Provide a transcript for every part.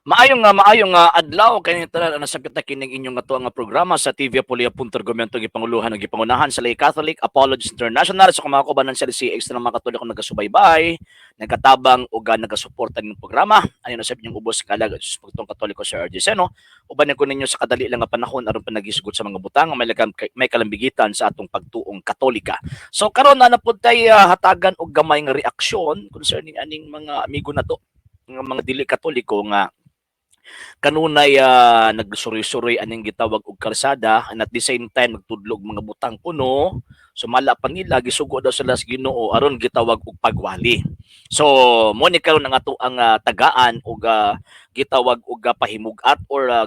Maayong nga adlaw kini tanan ang nasakit na kining inyong ato nga programa sa TV Apulia Punto Argumento, gipanguluhan ug gipangunahan sa Lay Catholic Apologists International sa mga kaubanan sa LCX na mga Katoliko nagasubaybay, nagkatabang ug nagasuporta ning programa. Ani na sa inyong ubos kalag sa pagtong Katoliko sa RG Seno. Uban ko ninyo sa kadali lang nga panahon aron panagisgot sa mga butang nga may kalambigitan sa atong pagtuong Katolika. So karon na napud tay hatagan og gamay nga reaksyon concerning aning mga amigo nato nga mga dili Katoliko nga kanunay nagsuroy-suroy aning gitawag og kalsada and at the same time nagtudlog mga butang kuno. Sumala pa nila, gisugo daw sila sa Ginoo aron gitawag og pagwali. So mo ni karon ang ato ang tagaan og gitawag og pahimug-at or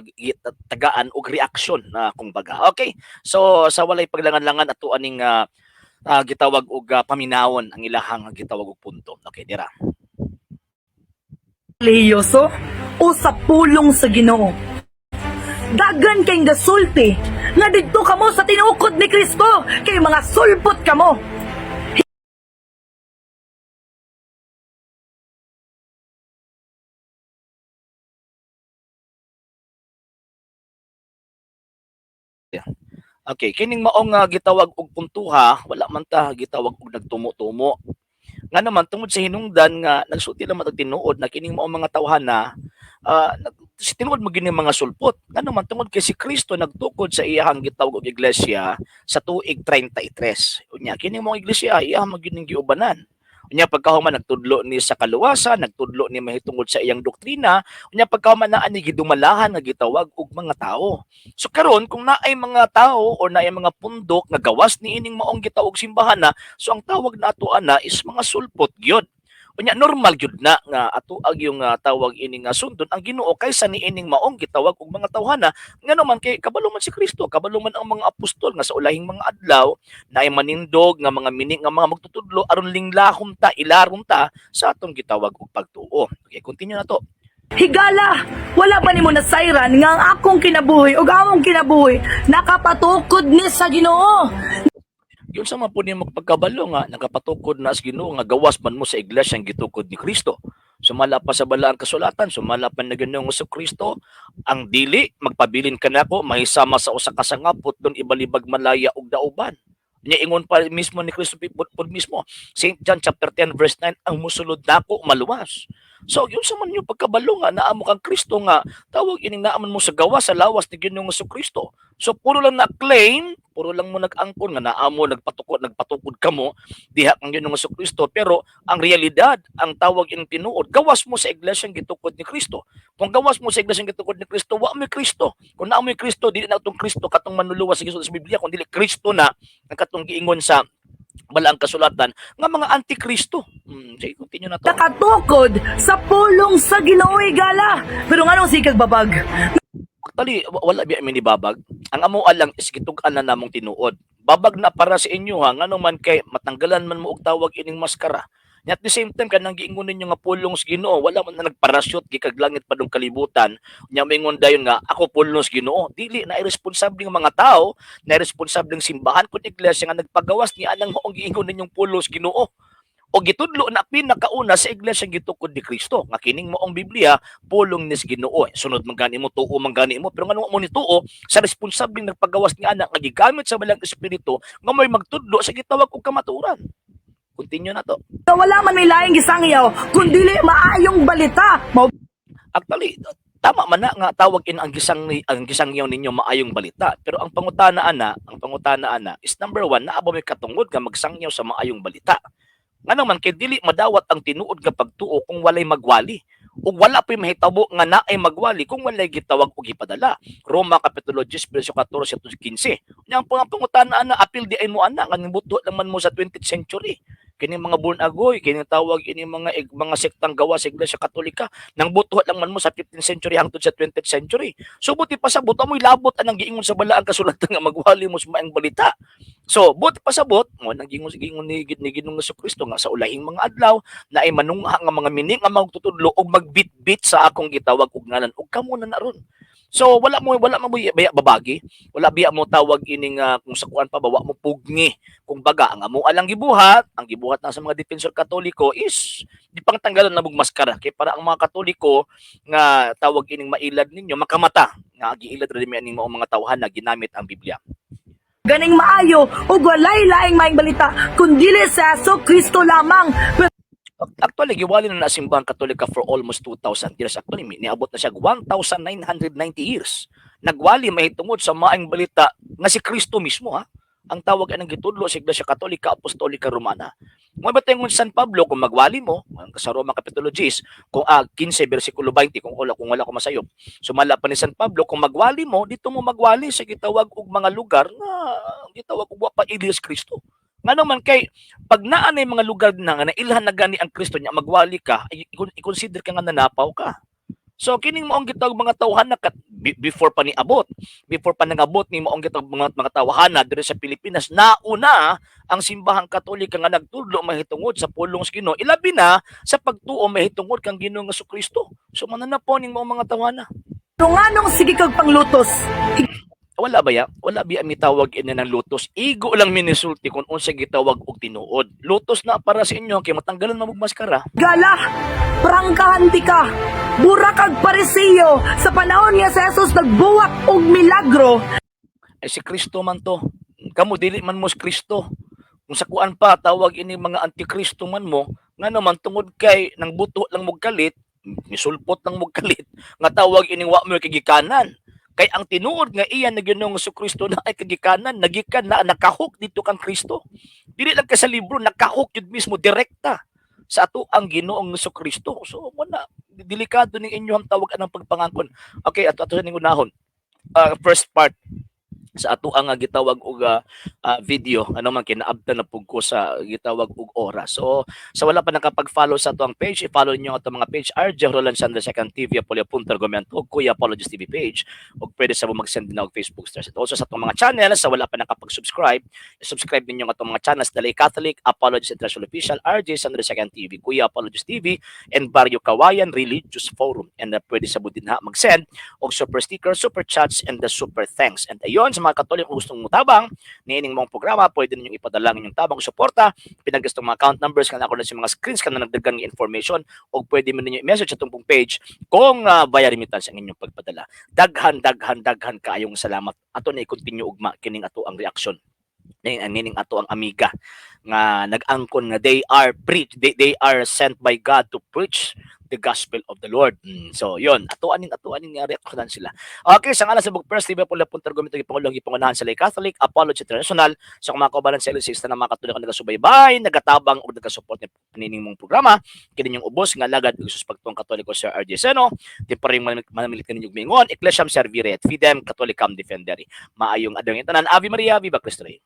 tagaan og reaksyon na kumbaga. Okay, so sa walay paglangan-langan, ato aning gitawag og paminawon ang ilahang gitawag og punto. Okay, dira. Relihiyoso o sa pulong sa Ginoo. Dagan kay gasulti nga didto kamo sa tinukod ni Kristo kay mga sulpot kamo. Okay, kining maong gitawag og puntuha, wala man ta gitawag og nagtumo-tumo. Nga naman tungod sa hinungdan nga nagsulti lang matag tinuod na kining maong mga tawhana si tinuod mo gini mga sulpot. Nga naman tungod kay si Kristo nagtukod sa iyahang gitawag og iglesia sa tuig 33. Unya kining maong iglesia iyahang magining giubanan. Unya pagkahuman nagtudlo ni sa kaluwasan, nagtudlo ni mahitungod sa iyang doktrina, unya pagkahuman naa ni gidumalahan nga gitawag og mga tao. So karon kung naay mga tao or naay mga pundok nga gawas ni ining maong gitawag simbahan na, so ang tawag na ato ana is mga sulpot gyud. Unya normal gyud na nga ato ag yung tawag ini nga sundon ang Ginoo kaysa niining maong gitawag og mga tawhana, ngano man kay kabalo man si Kristo, kabalo man ang mga apostol nga sa ulahing mga adlaw naay manindog nga mga mini nga mga magtutudlo aron linglahom ta, ilaron ta sa atong gitawag og pagtuo. Okay, continue na to. Higala, wala ba nimo nasayran nga ang akong kinabuhi ug among kinabuhi nakapatukod ni sa Ginoo? Yun sa mga po niyo magpagkabalo nga nakapatukod na sa Ginoo nga gawas man mo sa iglesia ang gitukod ni Kristo. Sumala pa sa balaang kasulatan, sumala pa na Ginoong Kristo, ang dili magpabilin kanako mahisama sa usa ka sangapot don ibalibag malaya og dauban. Nya ingon pa mismo ni Kristo pud mismo, St. John chapter 10 verse 9, ang musulod nako maluwas. So yun sa man yung pagkabalo nga naamo kang Kristo nga tawag ining naaman mo sa gawas sa lawas ni Ginoong Kristo. So puro lang na claim, puro lang mo nag-angkon nga naamo nagpatukod kamo diha kang Ginoong Kristo, pero ang realidad, ang tawag ining tinuod, gawas mo sa iglesia gitukod ni Kristo. Kung gawas mo sa iglesia gitukod ni Kristo, wa mo'y Kristo. Kung naa mo'y Kristo, dili na atong Kristo katong manluluwas sa gisulti sa Biblia, kun dili Kristo na ang katong giingon sa balaang kasulatan nga mga antikristo. Sige, continue na to. Nakatukod sa pulong sa Ginoo, higala. Pero nganong sikag babag? Actually, wala biya mi nibabag. Ang amo lang is gitug-an na namong tinuod. Babag na para sa inyo ha, ngano man kay matanggalan man mo og tawag ining maskara. Nya at the same time kanang giingon ninyo nga pulong sa Ginoo, wala man na nagparashoot gikag langit padung kalibutan. Nya moingon dayon nga ako pulong sa Ginoo. Dili na iresponsable nga mga tao, na irresponsableng simbahan kun iglesia nga nagpagawas ni anang maong giingon ninyong pulong sa Ginoo. O gitudlo na pinakauna sa iglesia gitukod ni Kristo nga kining maong Biblia pulong ni sa Ginoo. Sunod man gani mo, tuo man gani mo, pero ngano mo ni tuo sa responsableng nagpagawas ni anak nga gigamit sa balang espiritu nga mo'y magtudlo sa gitawag og kamaturan. Continue na to. Wala man may laing gisangyaw kun dili maayong balita. Mao Actually, tama man na nga tawag in ang gisangyaw ninyo maayong balita. Pero ang pangutana ana is number one, naa ba may katungod nga magsangyaw sa maayong balita? Ngano man kay dili madawat ang tinuod nga pagtuo kung walay magwali. Ug wala po'y mahitabo nga naay magwali kung walay gitawag og gipadala. Roma kapitulo 10 verso 14 to 15. Nya ang pangutana ana, apil di ay mo ana nga nibuto lang man mo sa 20th century. Kining mga born agoy, kining tawag ini mga sektang gawa sa Iglesia Katolika, nang butuhat lang man mo sa 15th century hangtod sa 20th century. So buti pa sabot amoy labot anang giingon sa balaang kasulatan nga magwali mo sa maayong balita. So buti pa sabot mo nang giingon sa giingon ni Ginoong Kristo nga sa ulahing mga adlaw na ay manungha nga mga mini nga magtutudlo og magbitbit sa akong gitawag og ngalan ug kamo na naron. So wala mo biya babagi, wala biya mo tawag ining kung sa kuan pa ba, wa mo pugni. Kung baga ang amo alang gibuhat, ang gibuhat na sa mga defensor Katoliko is di pangtanggalon na mog maskara kay para ang mga Katoliko nga tawag ining mailad ninyo makamata nga giilad ra mi aning maong mga tawhan na ginamit ang Biblia. Ganing maayo ug walay laing maayong balita kun dili sa Hesus Kristo lamang. Pero Actually, giwali na na simbahang Katolika for almost 2,000 years. Actually, niabot na siya 1,990 years. Nagwali mahitungod sa maayong balita nga si Kristo mismo ha. Ang tawag anang gitudlo sa Iglesia Katolika Apostolika Romana. Mo ba tayong San Pablo kung magwali mo sa Roma Kapitulo 10 kung 15 bersikulo 20, kung wala ko masayop. Sumala pa ni San Pablo, kung magwali mo dito mo magwali sa gitawag og mga lugar nga gitawag og wa pa Elias Kristo. Ngano man kay pag naa na yung mga lugar na nga nailhan na gani ang Kristo niya magwali ka, i-consider ka nga nanapaw ka. So kining maong gitawag mga tawhana before pa ni abot, before pa nangabot ni maong gitawag mga tawhana diri sa Pilipinas, nauna ang simbahang Katolika nga nagtudlo mahitungod sa pulong sa Ginoo, ilabi na sa pagtuo mahitungod kang Ginoong Kristo. So mananapaw ning maong mga tawhana. Nganong sige kag panglutos? Wala ba ya? Wala biya mitawag ini ng lutos. Igo lang minisulti kung unsa gitawag og tinuod. Lutos na para sa inyo kay matanggalan man og maskara. Gala, prangkahan ti ka. Burak kag Parisiyo sa panahon nga si Jesus nagbuwak og milagro. Ay, si Kristo man to. Kamo dili man mo si Kristo. Kung sa kuan pa tawag ini mga antikristo man mo, nga naman tungod kay nang buto lang mo kalit, misulpot lang mo kalit, nga tawag ining wa mo kagikanan. Kay ang tinuod nga iya na Ginoong Kristo na ay kagikanan, nagikan na nakahok dito kang Kristo. Dili lang ka sa libro, nakahok yun mismo direkta sa ato ang Ginoong Kristo. So wala delikado ning inyong tawag anang pagpangangkon. Okay, ato ato ning unahon. First part sa ato ang gitawag og video, ano man kinaabtan na pug ko sa gitawag og oras. So sa wala pa nakapag-follow sa ato ang page, i-follow niyo ang ato mga page, RJ Roland Sandra Second TV, Apollo Punto Argumento ug Kuya Apologist TV page, ug pwede sa mo mag-send na og Facebook stars. And also sa atong mga channel, sa wala pa nakapag-subscribe, subscribe ninyo ang atong mga channels, Dalay Catholic, Apologist International Official, RJ Sandra Second TV, Kuya Apologist TV, and Barrio Kawayan Religious Forum. And pwede sa din ha mag-send og super sticker, super chats, and the super thanks. And ayon, sa mga Katoliko gustong mutabang niining mong programa, pwede ninyong ipadala ang inyong tabang suporta. Pinagastong mga account numbers kana ako na sa mga screens kana nagdagang information o pwede mo ninyo i-message sa atong page kung via remittance ang inyong pagpadala. Daghan, daghan, daghan kaayong salamat. Ato na i-continue ugma kining ato ang reaction. Ning nining ato ang amiga nga nag-angkon nga they are preach they are sent by God to preach the gospel of the Lord. So, yon, ato aning nga reaksyonan sila. Okay, sa ngalan sa Book First TV po punta argumento gipangulong gipangunahan sa Lay Catholic Apology International, sa mga kaubanan sa LC na mga Katoliko nagasubaybay, nagatabang ug nagasuport ni nining mong programa, kini inyong ubos nga alagad ug sus pagtuong Katoliko, Sir RJ Seno, di pa rin manamilit kaninyong mingon, Ecclesiam Servire et Fidem Catholicam Defendere. Maayong adlaw tanan. Ave Maria, Viva Cristo Rey.